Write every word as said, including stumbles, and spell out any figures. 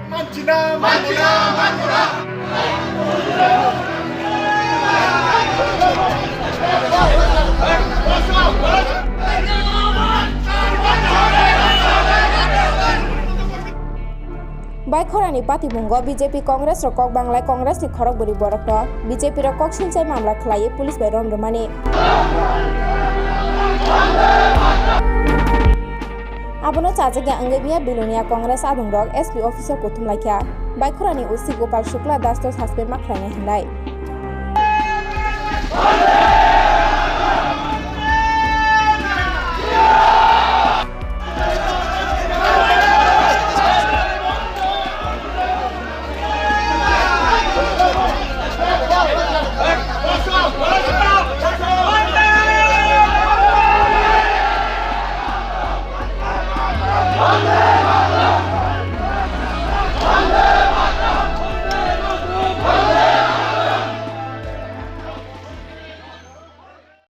Baikhorani patimungo B J P Congress rok kok banglai Congress ni khorok bwrwi borok no B J P rok kok silchai mamla khlaiwi police bai rom rwmani. Abono chajagya wngwi miya Bilonia Congress adongrok S P office o kuthum laikha. Baikhorani O C Gopal Shukla Das to suspend ma khlainai hinlai.